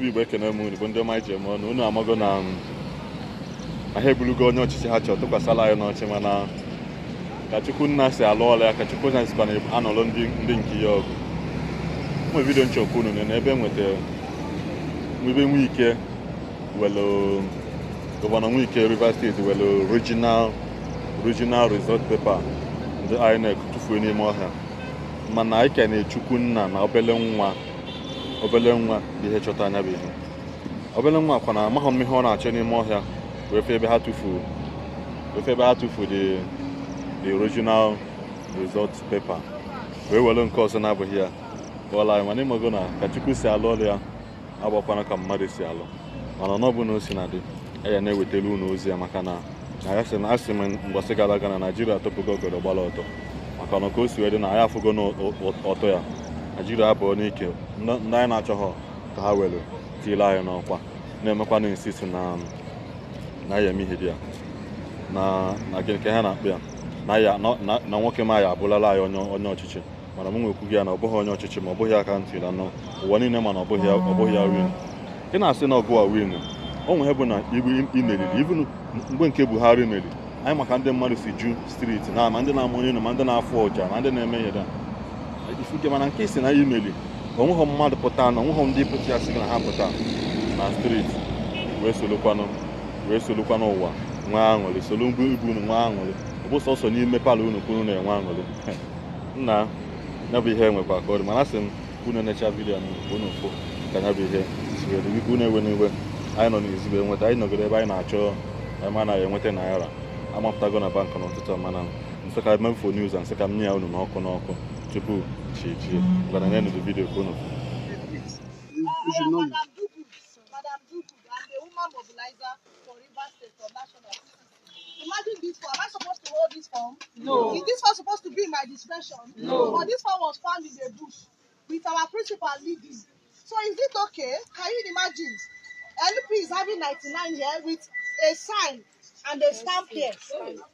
Igbo, ekene m unu bụ ndị ọma iji eme ọnụ. Unu amago na ha ebulugo onye ọchịchị ha chọrọ tụkwasịla anyị n'ọchị, mana ka Chukwu nna si alụ ọrụ ya, ka Chukwu nna sikwa na anọlụ ndị nke ya ọgụ. Nwe video nchọkwu unu na ebe nweta ebe Wike welu, Governor Wike Rivers State welu original result paper ndị INEC tụfuo n'ime ọhịa. Mana anyị kene Chukwu nna na obele nwa bụ ihe chọta anya, bụ ihe obele nwa kwa na amaghị m ihe ọ na-achọ n'ime ọhịa wee fee ebe ha tụfuo, wee fee ebe ha tụfuo the original result paper, wee were nke ọzọ na-abụghị ya kpọọla anyị. Mana ịmago na ka Chukwu si alụ ọrụ ya agbakwana ka mmadụ si alụ. Mana ọ bụ na o si na dị ya na-ewetara unu ozi ya, maka na ya sị na asị m mgbọsị gara aga na Naijiria tụpụgo ogodo gbara ọtọ, maka na ka o si wee dị na anyị afụgo n'ọtọ ya. Naijiria abụọ n'ike ndị anyị na-achọghọ ka ha were tiile anyị n'ọkwa na-emekwa na insist na ya eme ihe dị ya na gịnị ka ha na-akpọ ya na ya na nwoke ma ya abụlala anyị onye ọchịchị. Mana m nwekwu ya na ọ bụghị onye ọchịchị, ma ọ bụghị aka ntị na ụwa niile, mana ọ bụghị ya win. Ị na-asị na ọgụ a win o nwere bụ na ibu imeriri, even mgbe nke Buhari meriri anyị, maka ndị mmadụ si ju street na ma ndị na-ama onye ma ndị na-afụ ọja ma ndị na-eme ihe da ifuke. Mana nke si na imeri, onweghị mmadụ pụta na onweghị ndị pụta ya sị na ha pụta na street wee solokwanụ ụwa nwee aṅụrị, solo mgbe ibu unu nwee aṅụrị. Ọ bụ sọsọ n'ime parlour unu kwuru na-enwe aṅụrị nna ya bụ ihe enwekwa ka ọ dị. Mana asị m unu necha video a ka unu fụ ka ya bụ ihe si wee dị. Biko, unu ewe n'iwe, anyị nọ n'izigbo enweta, anyị nọgide ebe anyị na-achọ ema na enweta naira amapụtago na bank n'ụtụtụ. Mana nsị ka mefo news a, nsị ka m nye ya unu n'ọkụ n'ọkụ tupu chi ejie. Gwara nenu the video ka unu fụ. We should know you. Madam Dugu, Madam Dugu, I'm the woman mobilizer for Rivers State for National PCC. Imagine this form. Am I supposed to hold this form? No. Is this form supposed to be in my discretion? No. But this form was found in the bush with our principal leading. So is it okay? Can you imagine? LP is having 99 here with a sign and a stamp here.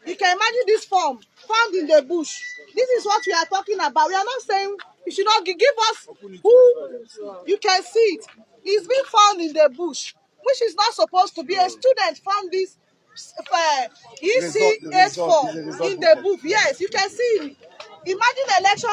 You can imagine this form found in the bush. This is what we are talking about. We are not saying you should not give us who you can see it. It's been found in the bush, which is not supposed to be. A student found this Result- the result EC84 is a result in the booth. Yes, you can see it. Imagine election.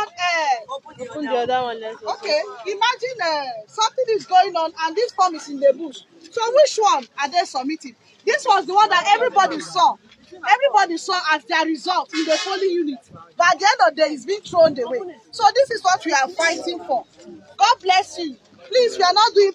Open the other one. Let's Okay, imagine something is going on and this form is in the bush. So which one are they submitting? This was the one that everybody saw. Everybody saw as their result in the polling unit. But at the end of the day, it's being thrown away. So this is what we are fighting for. God bless you. Please, we are not doing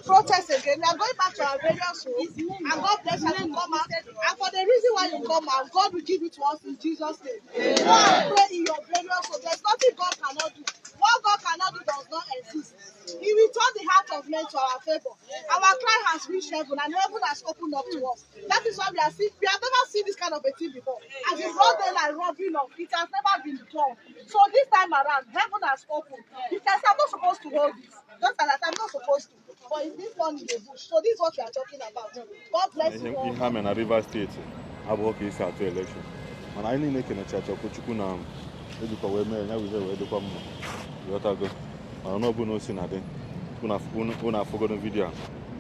protest again. We are going back to our various homes. And God bless us to come out. And for the reason why you come out, God will give it to us in Jesus' name. Go and pray in your various homes. There's nothing God cannot do. What God cannot do does not exist. He will turn the heart of men to our favor. Our cry has reached heaven, and heaven has opened up to us. That is why we are seeing, we have never seen this kind of a thing before. As in broad daylight robbing up, it has never been done. So this time around, heaven has opened. You can say, I'm not supposed to hold this. Just like that, I'm not supposed to. But it's this one in the bush. So this is what we are talking about. God bless you ihe all. Ihe ha mere na Rivers State abụghị ka esi atụ election, mana anyị niile kenecha Chukwu, Chukwu na ejikwa wee mee ya bụ ihe wee dịkwa mma, ghọtago. Mana n'ọbụla o si na dị, unu afụgodo video a,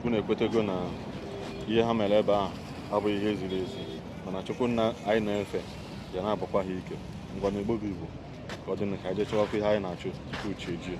unu ekwetego na ihe ha mere ebe ahụ abụghị ihe ziri ezi. Mana Chukwu nna anyị na-efe ya na-abụkwa ha ike. Ngwa, na Igbo bụ Igbo, ka ọ dị na ka anyị jee chọwakwa ihe anyị na-achụ tupu chi ejie.